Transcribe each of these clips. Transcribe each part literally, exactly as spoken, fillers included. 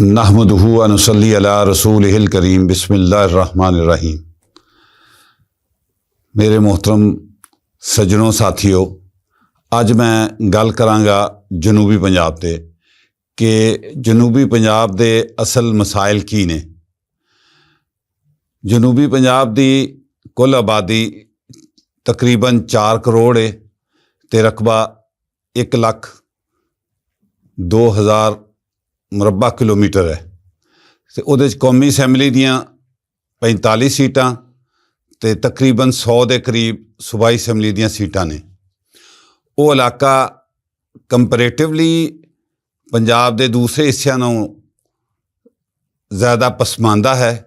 نحمدہ و نصلی علی رسولہ الکریم۔ بسم اللہ الرحمن الرحیم۔ میرے محترم سجنوں ساتھیو، اج میں گل کراں گا جنوبی پنجاب تے کہ جنوبی پنجاب دے اصل مسائل کی نے۔ جنوبی پنجاب دی کل آبادی تقریباً چار کروڑ ہے تے رقبہ اک لکھ دو ہزار مربع کلومیٹر ہے۔ تے اودے وچ قومی اسمبلی دیاں پینتالیس سیٹاں تے تقریباً سو دے قریب صوبائی اسمبلی دیاں سیٹاں نے۔ او علاقہ کمپیریٹیولی پنجاب دے دوسرے حصیاں نوں زیادہ پسماندہ ہے۔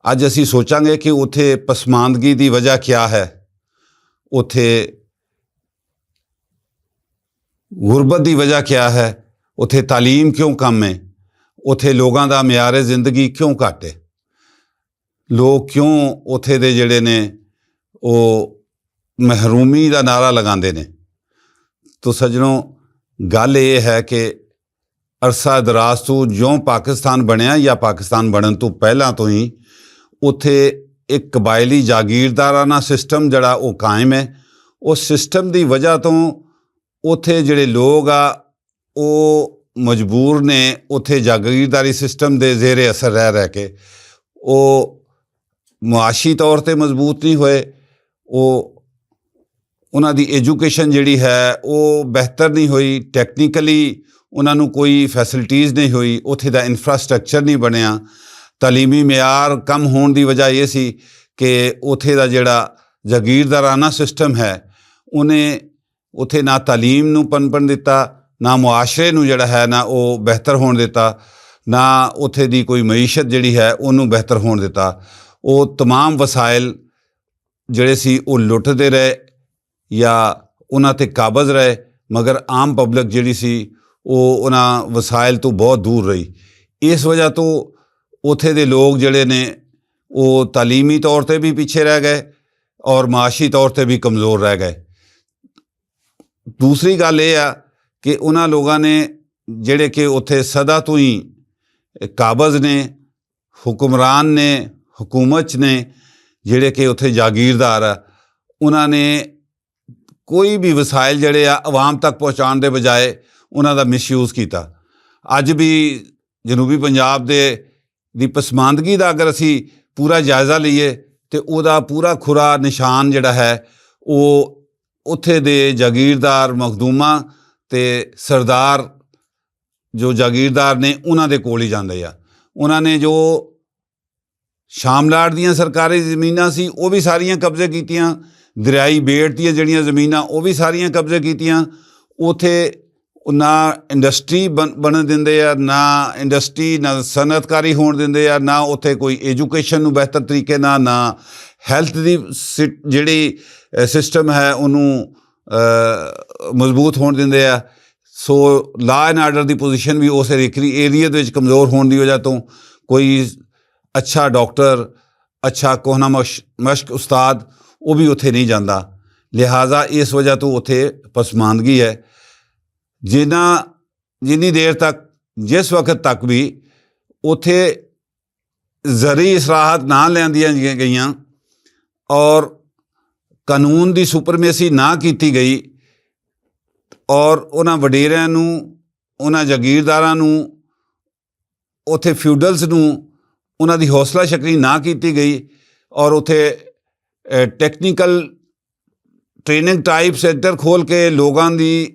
اج اسی سوچاں گے کہ اتھے پسماندگی دی وجہ کیا ہے، اتھے غربت دی وجہ کیا ہے، اتھے تعلیم کیوں کم ہے، اتھے لوگاں دا معیار زندگی کیوں گھٹ ہے، لوگ کیوں اتھے دے جڑے نے او محرومی دا نعرہ لگاندے نے۔ تو سجنوں، گل یہ ہے کہ عرصہ دراز تو جوں پاکستان بنیا یا پاکستان بنن تو پہلاں تو ہی اتھے ایک قبائلی جاگیردارانہ سسٹم جڑا او قائم ہے۔ اس سسٹم دی وجہ تو اتھے جڑے لوگ آ او مجبور نے اتھے جاگیرداری سسٹم دے زیر اثر رہ رہ کے او معاشی طور تے مضبوط نہیں ہوئے۔ او انہاں دی ایجوکیشن جڑی ہے او بہتر نہیں ہوئی، ٹیکنیکلی انہاں نوں کوئی فیسلٹیز نہیں ہوئی، اتھے دا انفراسٹرکچر نہیں بنیا۔ تعلیمی معیار کم ہون دی وجہ یہ سی کہ اتھے دا جڑا جاگیردارانہ سسٹم ہے، انہیں اتھے نہ تعلیم نوں پنپن دتا، نہ معاشرے نوں جڑا ہے نہ او بہتر ہون دتا، نہ اتھے دی کوئی معیشت جڑی ہے انہوں بہتر ہون دتا۔ او تمام وسائل جڑے سی او لٹدے رہے یا انہاں تے قابض رہے، مگر عام پبلک جڑی سی او انہاں وسائل تو بہت دور رہی۔ اس وجہ تو اتھے دے لوگ جڑے نے او تعلیمی طور تے بھی پیچھے رہ گئے اور معاشی طور تے بھی کمزور رہ گئے۔ دوسری گل یہ آ کہ انہاں لوگاں نے جڑے کہ اتھے سدا تو ہی قابض نے، حکمران نے، حکومت نے، جڑے کہ اتھے جاگیردار آ، انہاں نے کوئی بھی وسائل جڑے آ عوام تک پہنچان دے بجائے انہاں دا مس یوز کیتا۔ اج بھی جنوبی پنجاب دے دی پسماندگی دا اگر اسی پورا جائزہ لئیے تے او دا پورا کھرا نشان جڑا ہے او اتھے دے جاگیردار مخدوماں تے سردار جو جاگیردار نے انہاں دے کول ہی جاندے آ۔ انہاں نے جو شاملاٹ دیاں سرکاری زمیناں سی او بھی ساریاں قبضے کیتیاں، دریائی بیٹ دیاں جڑیاں زمیناں او بھی ساریاں قبضے کیتیاں۔ اتھے نہ انڈسٹری بن- بنن دیندے آ، نہ انڈسٹری، نہ صنعت کاری ہون دیندے آ، نہ اتھے کوئی ایجوکیشن نوں بہتر طریقے نال، نہ ہیلتھ دی سی- جڑی سسٹم ہے انہوں مضبوط ہون دیندے آ۔ سو لا اینڈ آرڈر دی پوزیشن بھی اس ایریا دے وچ کمزور ہون دی وجہ تو کوئی اچھا ڈاکٹر، اچھا کوہنا مش- مشق استاد، وہ بھی اتھے نہیں جاندا۔ لہذا اس وجہ تو اتھے پسماندگی ہے۔ جنہ جنی دیر تک، جس وقت تک بھی اتھے زرعی اصلاحات نہ لیندیاں گئیاں اور قانون دی سپرمیسی نہ کیتی گئی اور انہاں وڈیریاں نوں، انہاں جاگیرداراں نوں، اتھے فیوڈلز نوں انہاں دی حوصلہ شکنی نہ کیتی گئی اور اتھے ٹیکنیکل ٹریننگ ٹائپ سینٹر کھول کے لوگاں دی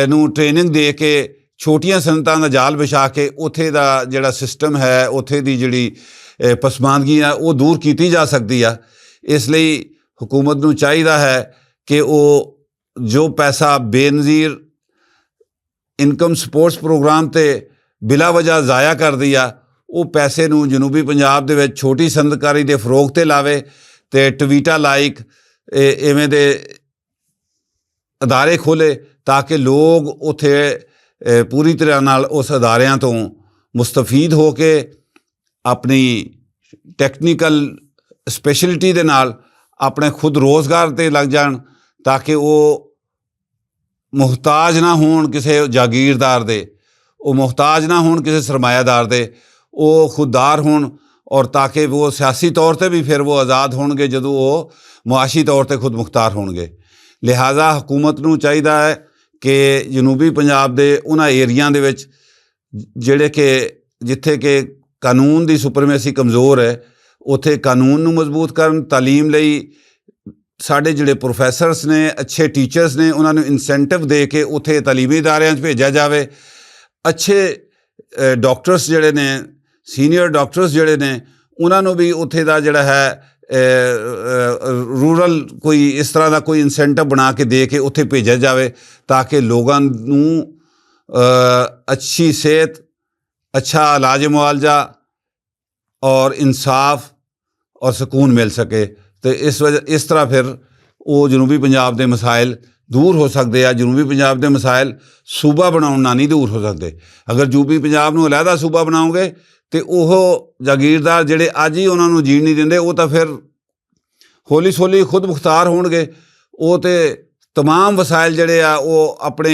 نوں ٹریننگ دے کے چھوٹیاں صنعتاں دا جال بچھا کے اتھے دا جڑا سسٹم ہے، اتھے دی جڑی پسماندگی ہے وہ دور کیتی جا سکتی ہے۔ اس لئی حکومت نوں چاہیدا ہے کہ وہ جو پیسہ بے نظیر انکم سپورٹس پروگرام تے بلا وجہ ضائع کر دیا، وہ پیسے نوں جنوبی پنجاب دے وچ چھوٹی صنعتکاری دے فروغ تے لاوے تے ٹویٹا لائک ایویں دے ادارے کھولے، تاکہ لوگ اتھے پوری طرح نال اس اداریاں توں مستفید ہو کے اپنی ٹیکنیکل اسپیشلٹی دے نال اپنے خود روزگار تے لگ جان، تاکہ وہ محتاج نہ ہون کسے جاگیردار دے۔ وہ محتاج نہ ہون کسی سرمایہ دار دے، وہ خوددار ہون، اور تاکہ وہ سیاسی طور تے بھی پھر وہ آزاد ہون گے جدوں وہ معاشی طور تے خود مختار ہون گے۔ لہذا حکومت نوں چاہیدا ہے کہ جنوبی پنجاب دے انہاں ایریاں دے وچ جڑے کہ جتھے کہ قانون دی سپریمیسی کمزور ہے، اتھے قانون نوں مضبوط کرن، تعلیم لئی ساڈے جڑے پروفیسرز نے، اچھے ٹیچرز نے، انہاں نوں انسینٹیو دے کے اتھے تعلیمی اداریاں 'چ بھیجا جاوے۔ اچھے ڈاکٹرز جڑے نے، سینئر ڈاکٹرز جڑے نے، انہاں نوں بھی اتھے دا جڑا ہے رورل کوئی اس طرح دا کوئی انسینٹیو بنا کے دے کے اتھے بھیجا جاوے، تاکہ لوگاں نوں اچھی صحت، اچھا علاج معالجہ اور انصاف اور سکون مل سکے۔ تو اس وجہ اس طرح پھر وہ جنوبی پنجاب دے مسائل دور ہو سکتے ہیں۔ جنوبی پنجاب دے مسائل صوبہ بناؤن نال نہیں دور ہو سکتے۔ اگر جنوبی پنجاب نوں علیحدہ صوبہ بناؤ گے تو وہ جاگیردار جڑے اج ہی انہاں نوں جین نہیں دیندے، وہ تو پھر ہولی سولی خود مختار ہون گے۔ وہ تے تمام وسائل جڑے آ وہ اپنے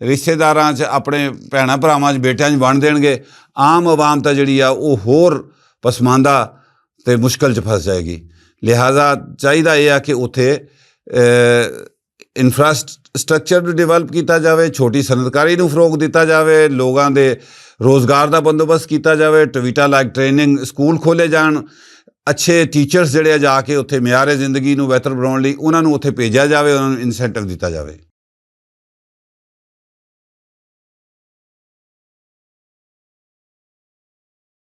رشتے داراں چ، اپنے بھیناں بھراواں چ، بیٹیاں چ ونڈ دین گے۔ عام عوام تا جڑی آ وہ ہور پسماندہ تے مشکل چ پھنس جائے گی۔ لہذا چاہیدا یہ آ کہ اتھے انفراسٹرکچر نوں ڈیولپ کیتا جاوے، چھوٹی صنعتکاری نوں فروغ دتا جاوے، لوگاں دے روزگار دا بندوبست کیتا جاوے، ٹویٹا لائک ٹریننگ اسکول کھولے جان، اچھے ٹیچرز جڑے آ جا کے اتھے معیار زندگی نوں بہتر بناؤن لئی انہاں نوں اتھے بھیجا جاوے، انہاں نوں انسینٹیو دتا جاوے۔